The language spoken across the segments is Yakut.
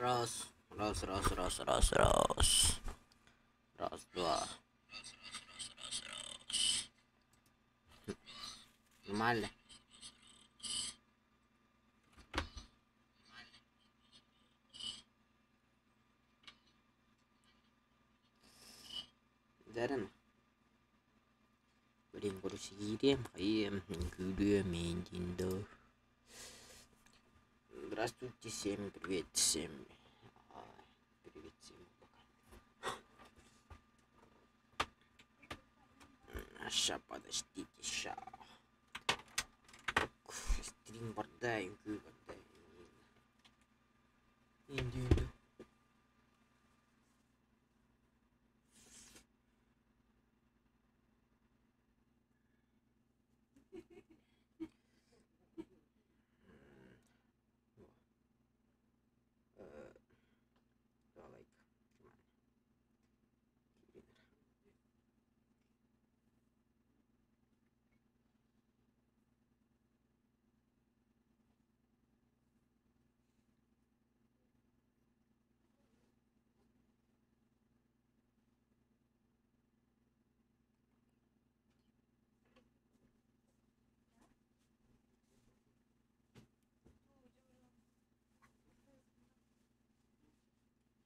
Раз, раз, раз, раз, раз, раз. Раз, два. Нормально. Дэрэн. Блин, короче, киириэм, хайыам, үҥкүүлүөм эйиин дуу. Здравствуйте, всем привет, всем привет, всем пока. Ща, подождите, ща. Стрим барда, үҥкүү барда. Индиин Лайк.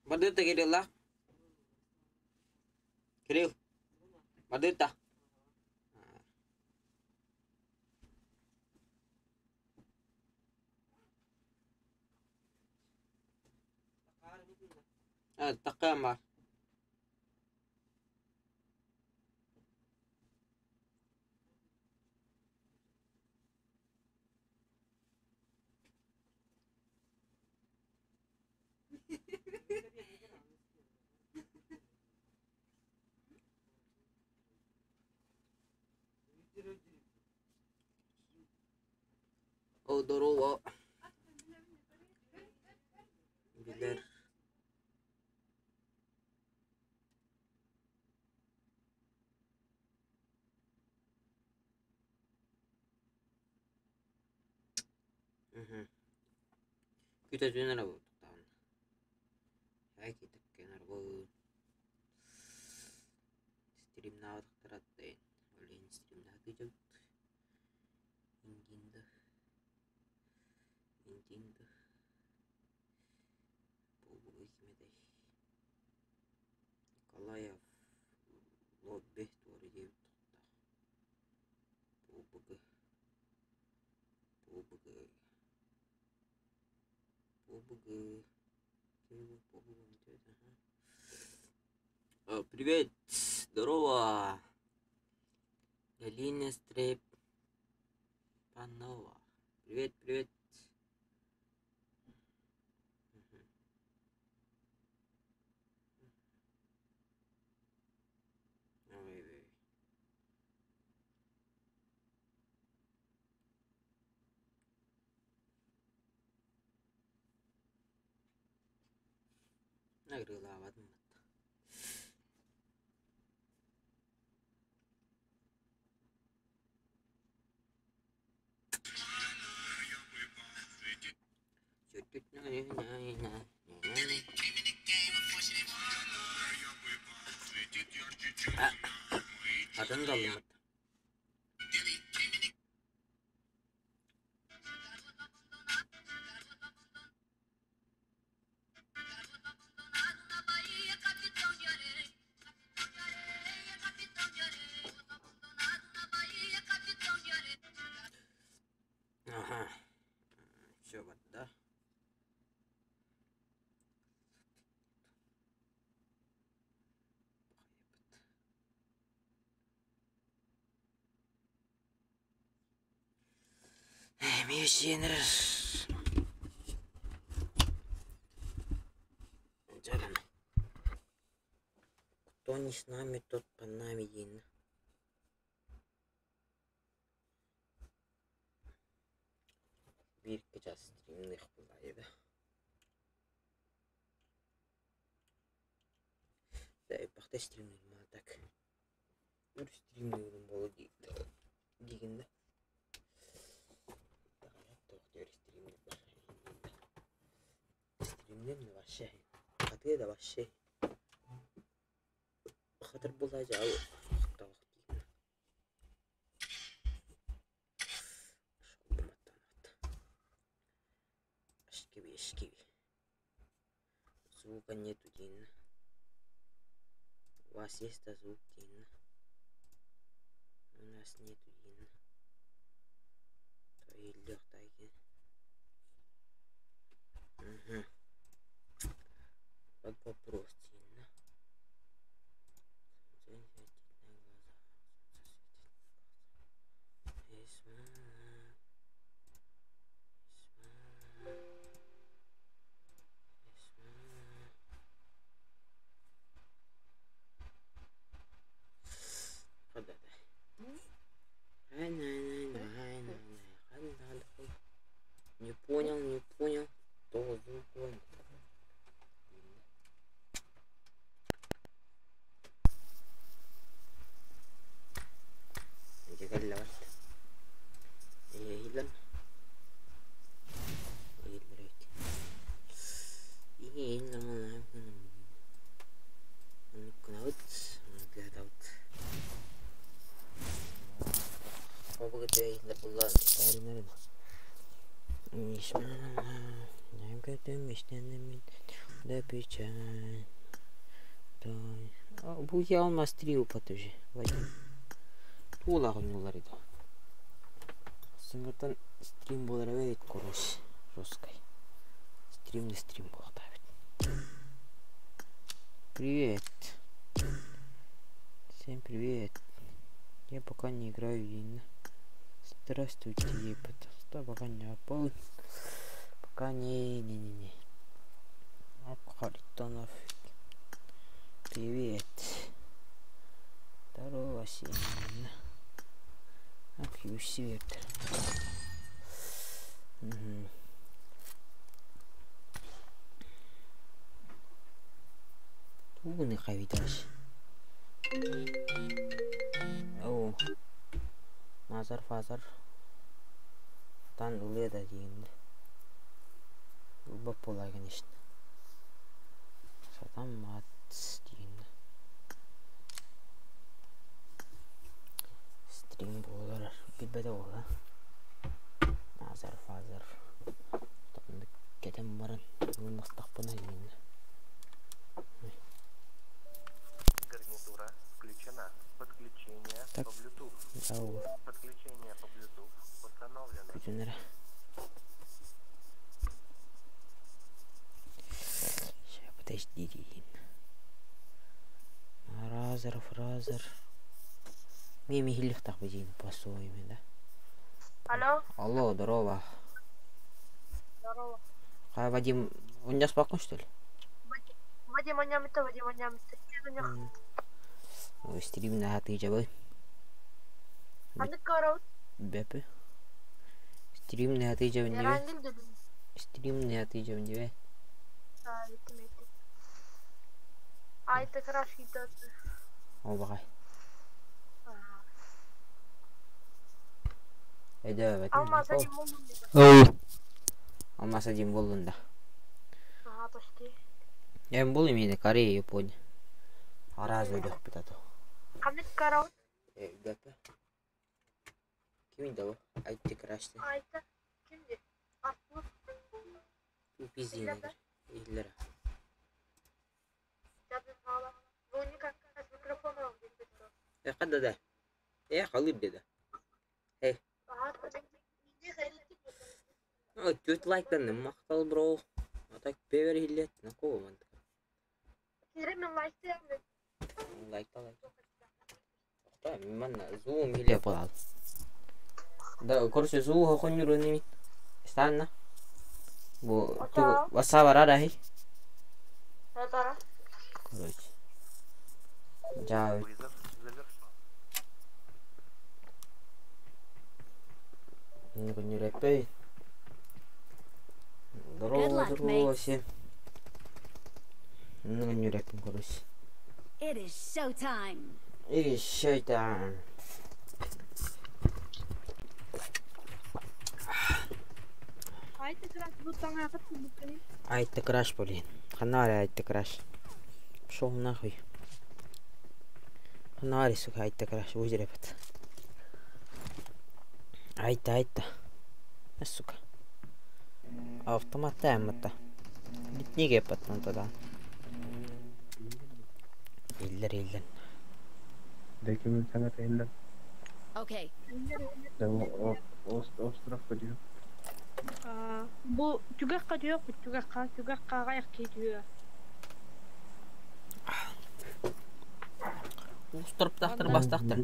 Бардыта Кирилла. Кирилл. Бардыта. Таккаан баар. О, здорово. Билэр. Мгм. Күүтэ эрэ буолтаҕына. Стримнаабатахтара Олень стримнаатыы дьон Индинда Индинда Буолбугуй ким этэй Николаев Лобби туора диэбит тохтоох Буолбугу Буолбугу Буолбугу Привет, здорово, Галина Стрепанова. Привет, привет. Ой, Нагрылаабатым батта. Атын далыммыт. Аха, все барда. Эмиэ сиэнэр Дьэ Кто не с нами, тот по нами диэн. Биир чаас стримныах буоллаҕа да. Элбэхтэ стримныырым а так. Өр стримныырым буолуо диигин да. Туох диэри стримныыр. Стримниэм да вообще, хатыа да вообще. Хатыр буолла дьэ охтоох диигин. Ашкиби, ашкиби. Звука нету диэн. У вас есть да звук диэн. У нас нету диэн. Иһиллиэхтээх Угу. Вот вопрос диэн. Не понял, не понял. То звук Дьэ кэллэҕит. Иһиллэн. Иһиллэр эбит. Оннук гынабыт, тыаһатабыт. Обугу тыа иһиллэр булла Да печаль. Бу я алмаз три упат уже. Вадим. Туолаах ойнулар иди. Сыҥыртан стрим буолар эбит короче жесткой. Стрим не стрим буолуохтаабыт. Привет. Всем привет. Я пока не играю видно. Здравствуйте, епта. Пока не пол. Пока не не не не. Харитонов. Привет. Здорово, всем. Свет. Угу. Тугуны хайдаш. О. Мазар фазар. Тан ылыа да диэн. Ылбап буолаа конечно. Сатаммат диэн. Стрим буолар. Билбэтэ буола. Мазар фазар. Кэтэн баран ылмастахпына диэн. Гарнитура включена. Подключение Так. по Bluetooth. Ау. Подключение по Bluetooth установлено. Күтүнэрэ. Сейчас, подожди, диин. Разер, фразер. Мими хиллихтах бедин по-своему, да? Алло, Алло, здорово. здорово. А, Вадим, он не спокон, что ли? Вадим, Вадим, Вадим, Вадим, Вадим, Ой, стрим на ты жабы. Ханнык көрөбүт? Бепе. Стрим на ты жабы не. Эрангел дедим. Стрим на ты жабы не. Аа, иттим, иттим. Айта краш идет. О, багай. Эдэ, Вадим. Алмаз один болдум dedi. Алмаз один болдун да. Ага, почти. Я был именно Корея, Япония. А разве легко то? Ханнык көрөбүт? Бепе. Ким дало? Айти крашты. Айта. Кимди? Артур. Пиздин. Идлер. Бүгүн как раз микрофон алып келбет. Када да. Халып деди. Ага, Ой, төрт лайктан мактал бро. А так бевер хиллет. На кого мантык? Кире мен лайктайм. Лайк та лайк. Да, манна зум хилле болал. Да, короче, зуу хонюру ними. Станна. Бу ту васа барара хи. Это Короче. Жа Вызов завершен. не Good Здорово, luck, здорово mates. всем. Ну, не рэпим, короче. It is showtime. И шайтан. Айта краш, блин. Ханара айта краш. Пошел нахуй. Ханари, сука, айта краш. Уйди, ребят. Айта, айта. А, сука. Автомат таймата. Битниге паттан тогда. Иллер, иллер. Okay. Бу түгэххэ түһүөхпүт, түгэххэ, түгэххэ аҕыйах киһи түһүө. Устарыптахтар бастахтар.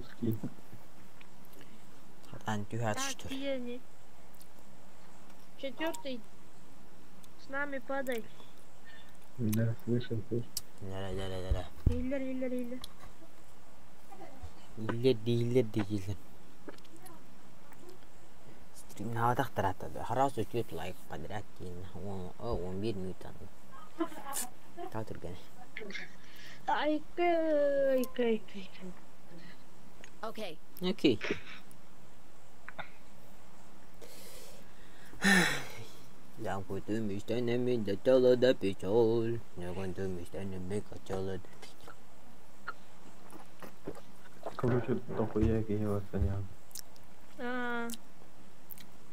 Хатан түһэ Так, түштүр. тиийэни. Четвертый. С нами падай. Да, слышим, слышим. Лара, лара, лара. Иһиллэр, иһиллэр, иһиллэр. Иллер дииллер дииллер. Стримнаатахтар атады. Харас өтөт лайк подряд дейін. 11 минут анды. Тау түргені. Айка, айка, айка, айка. Okay. Окей. Я көтүмүштен да талада печаль. Я көтүмүштен качала да печаль. Короче, дохуя киһи санян. Аа,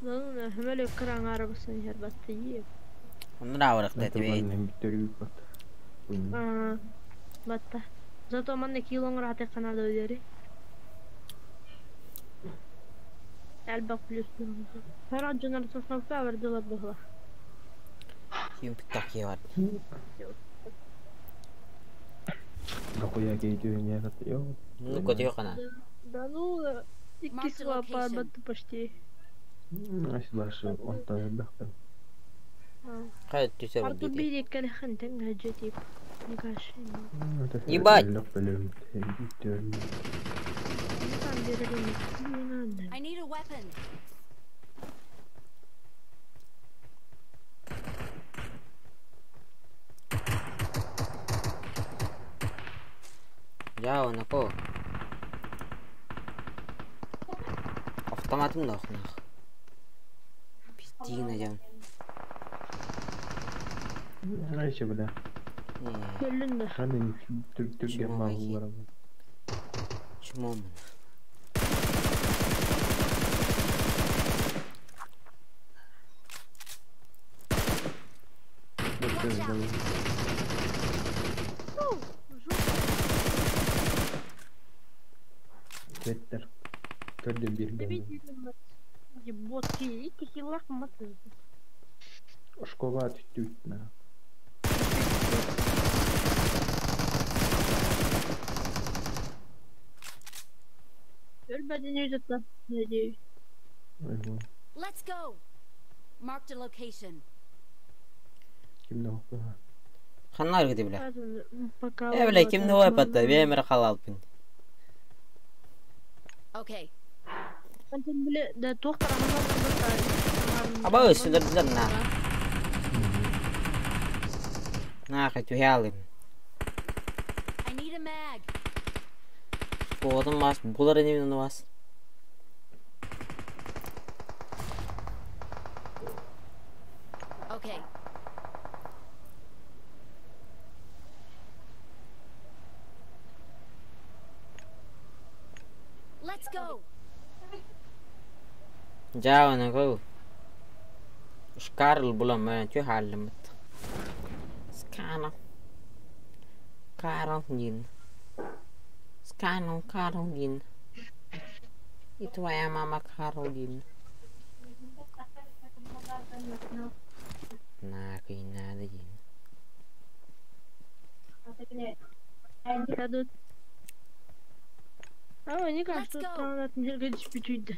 ну, хэмэл экран арабысын хербатты. Оннура аварыкта тебе. Аа, батта. Зато манна килоңор аты канада өдери. Элбак плюс. Фараджанар сосновка вердылар быһла. Ким питак бар. Дохуя киһи түһүнэ Ну көтү кана. Да ну, икки Marked свапа location. батты почти. Ашлашы онтан элбэхтэн. Кай түсөр Артур диди. бир эккелехэн тең жетип. Никаш. Ебать! I need a weapon. Я онако. Автоматым да охнах. Пиздигин ажам. Айшы бля. Көллүн да. Ханын түргэн маа Чумомун. Твиттер. Көрдüm bir gün. Ботки, икки хиллах маты. Школа түттүт на. Өлбәдин өйдөт надеюсь. Ого. Let's go. Marked a location. Ким да окуга. Ханнар гыды бля. Пока. Э бля ким не патта. Бемер халалпын. Okay. Да тоқтар Аба өсүлөрдүлөр на. На хочу ялым. I need a mag. Бодон бас, булар эне бас. Okay. Let's go. Жаа онако. Шкарл була мэ чү халлымыт. Скана. Каролин. Скано Каролин. И твоя мама Каролин. На, надо дин. А, не Let's кажется, go. там надо не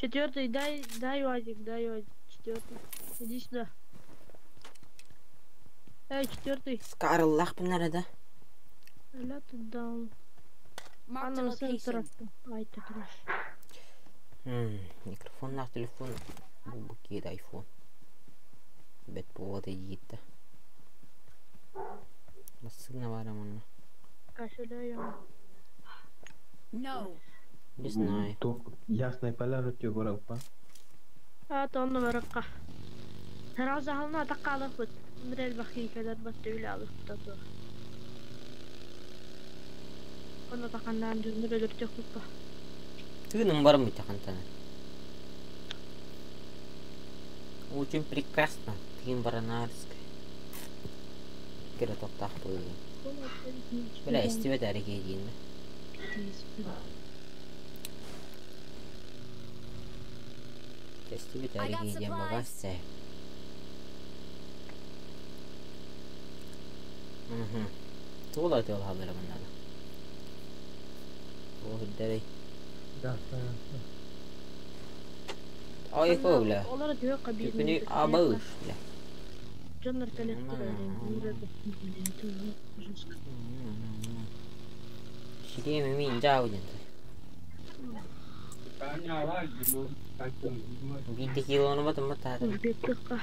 Четвертый, дай, дай УАЗик, дай УАЗик, четвертый. Иди сюда. Эй, четвертый. Скарл лахпын нарада. Аля ты дал. Marked a Ана сын location. тарафта. Ай, ты краш. Микрофон на телефон. Бу киде айфон. Бет болады йитті. Басына барам онна. Кошелек. No. Не знаю. Ясная поляна тебе баралпа. Аата онно барыкка. Сараҕа атахха алыхпыт. Мир элбэх киһи бат үлэ алыхпыт атыах. Онно таханнаан дьоннор өлөртөхпүт. Тыыным барым хантана. Очень прекрасно. Тыын баранарскай. Кире тоқтақ бұл. Бля, истибет әрі дейін. Истибет I got әрі дейін supplies. бағасы. Мгм. Тула тыл хабары мынада. О, дәрей. Да, да. Ай, бля. Олар түйе қабил. Күні абыш, бля. Дьоннор кэлэхтэр Сидим мен жау ден. Биде килоны батым батады. Беттыққа.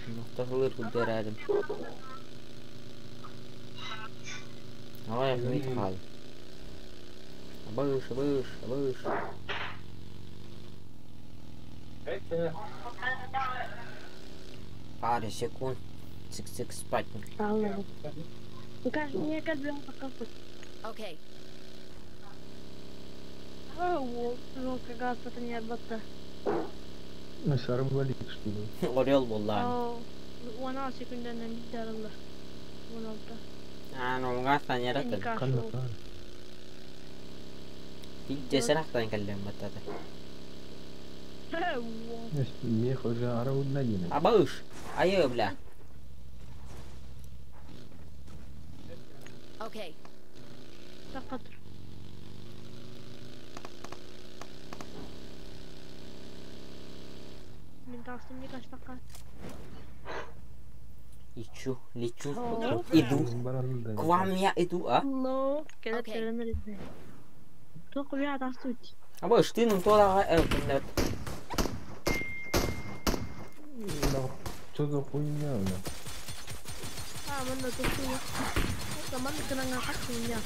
Нохтахылыр күддер Давай, мит хал. Абыш, абыш, абыш. Пару секунд. Цик-цик спать. Алла. Мне кальбен пока. Okay. О, ну как раз это не арбатта. Ну, сарым валик, что ли? Орел боллар. 16 секунддан бит арылды. 16. А, ну гастан яратыр. Канна Жесерақтан кәллем батады. Мех уже араудна дина. Абыш. Айы, бля. Okay. Тақатыр. Мен тағыстым не каштаққа. Ичу, лечу, О. иду. Баранды. К вам я иду, а? Ло, келет Окей. келенер. Тоқ уя тастут. Абыш, ты ну тола күндәт. Что за хуйня, бля? А, мында тоқту. Заман кыраңа качын я.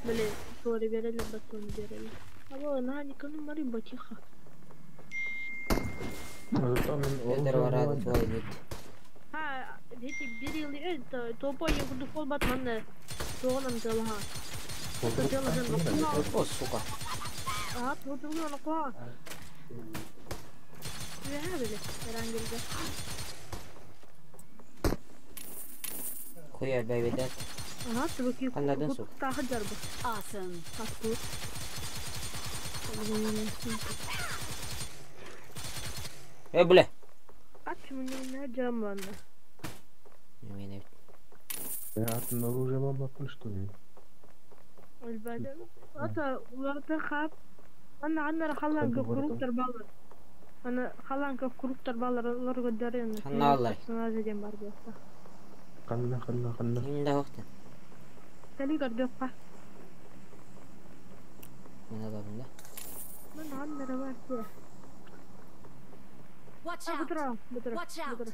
Биле, сори берели, батон берели. Або, на, никому мари батиха. Зато мен Эдер барады оружие твой бит. Ha, эти бирили, это топо я буду фолбат манна. Тоғынан делха. Это дело же О, сука. А, топо на ко. Я биле, эрангелде. Хуя бәйбедәт. Ага, табыки. Қандайдан сук? Тахы жарбы. Awesome. Хасту. Э, бля. Ач мне не жаман. Мен Я от оружие бабакын, что ли? البدل أتا وقت خاب أنا عندنا خلان كروكتر بالر أنا خلان كروكتر بالر لرغ الدارين خلنا الله. سنازدين برضه Канна, канна, канна. Инде вакыт. تلي قردوقة Мен аламын да. من عندنا بس Watch out. بترا بترا Watch out. بترا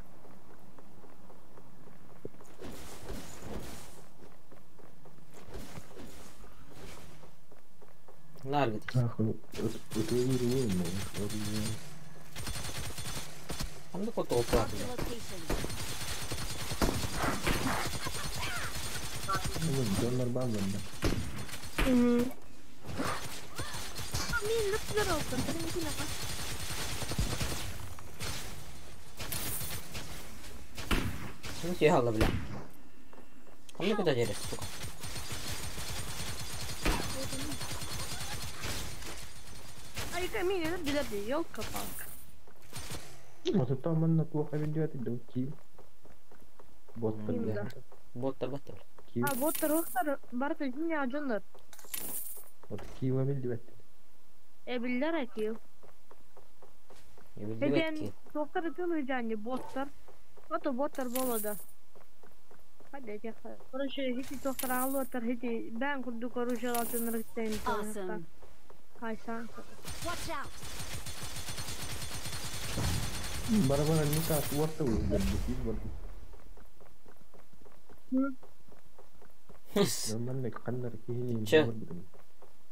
Нар бит. Нахуй, утвоили оружие. Кандай кото опа. Marked a location. Ну, донор бабан, да. مين نقدر أوصل ترى مين نقدر Ничего алла, бля. Кандай кото жерес, сука. أي مين يقدر يدري يلقى بالك Вот это он плохо ведет, да, кил. Бот Да. Боттар баттар. Кил. ها بوتر وختر برضه الدنيا جنر Вот кила ведет. إيه بالله ركيو Билбет Эден ки. доктор тылы боттар. Ото боттар болода. Hadi gel. Короче, хити доктор алып хити бән курдук оружие алтын рыктен. Awesome. Хайсан. Watch out. Барабана не так, вот ты вот. Нормально, каннар кихини. Че?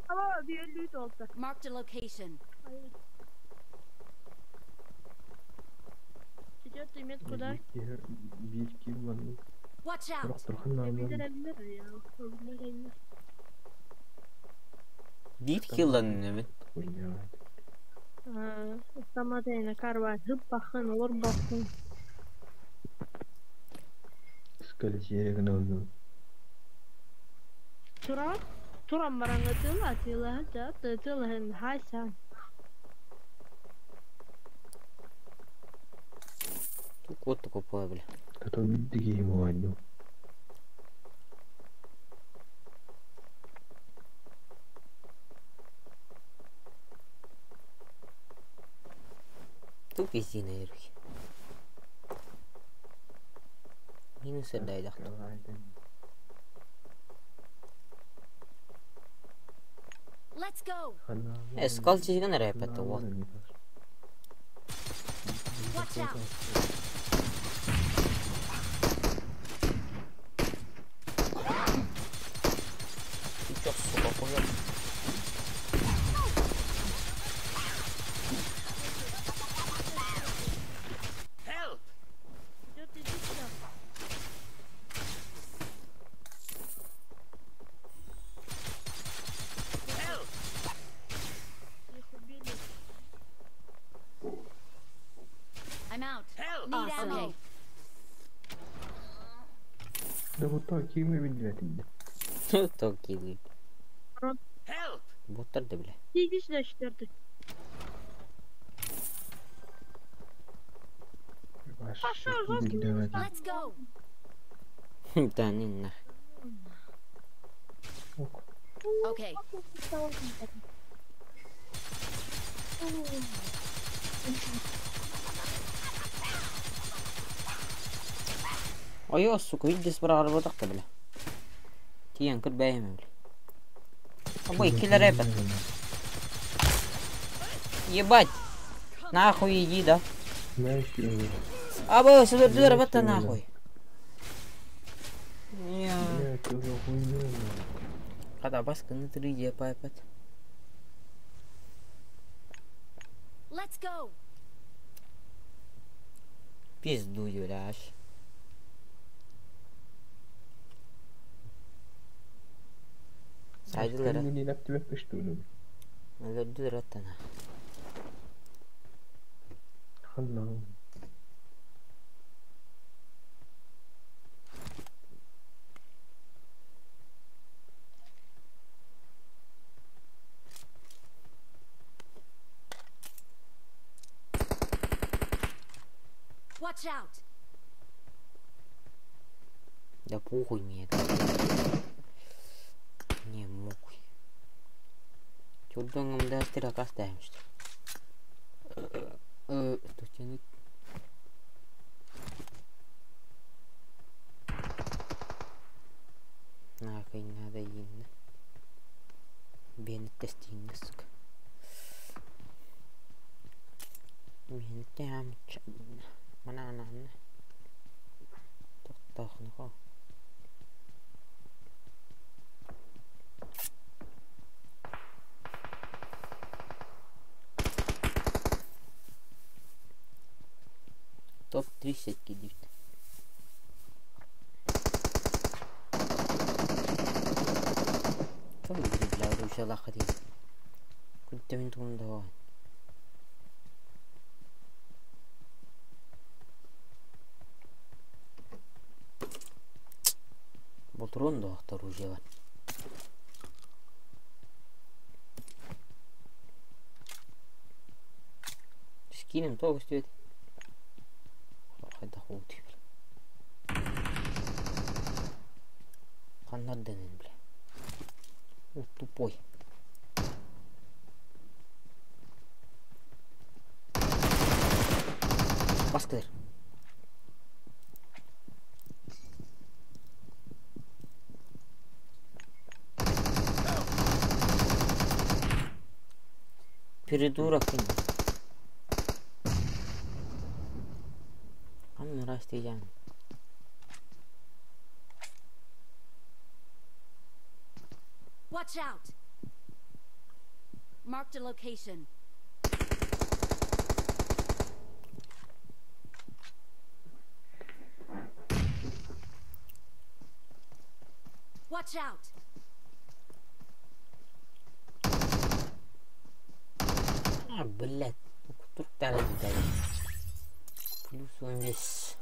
Ама bir lüt oldu. Marked a location. Четвертый метку дай. Биир киһи маннык Watch out! сорохтор ханна Эбилер эбилер я. Эбилер эбилер. Биир килланнымын. Хуйня. Саматайна карва хыппахын олорбоххун. Скользиere гына Туран туран бараҥҥа тыла тыалаһа тыалаһын хайсан. Кот такой, бля. А то дикий ему Тут вези наверх. Минус дай дахту. Let's go! Эскал чиган рэп это вот. Watch out! Ты чё, сука, охуел? Help! Идет, иди сюда. Help! Их убили. I'm out. Help! Need ammo. Да вот так кими билбэтин. То килы. Help! Боттар да, бля. Иди сюда, четвертый. Пошел, жесткий минус. Let's go! Да не нах. Okay. Ой, сука, видишь, бра, работах-то, бля. Тиен, кыр бэйме, бля. Абой, киллер рэп. Ебать! Нахуй иди, да? Абой, сюда работа нахуй. Не. Когда баска на 3D пайпать. Let's go! Пизду, Юляш. Сайдылары. Өлөрдүр аттана. Watch out! Да похуй мне это. Не мог. Чудонгом да стрелка ставим что. Тут тянуть. Нахуй надо инна. Бен тестинна, сука. Бен тям чайна. Манана. Тохтохнохо. Топ-30 кидит. Что вы, бля, уже лохари? Куда мен тугунда Болтрон да оружие бар. Скинем то көстүбөт. Хайда хуути, бля. Каннарденен, бля. О, тупой. Баскылар. Придурок ты. Анна Растиян. Watch out! Marked a location. Watch out! А, блядь, туруктаах дии. Плюс 15.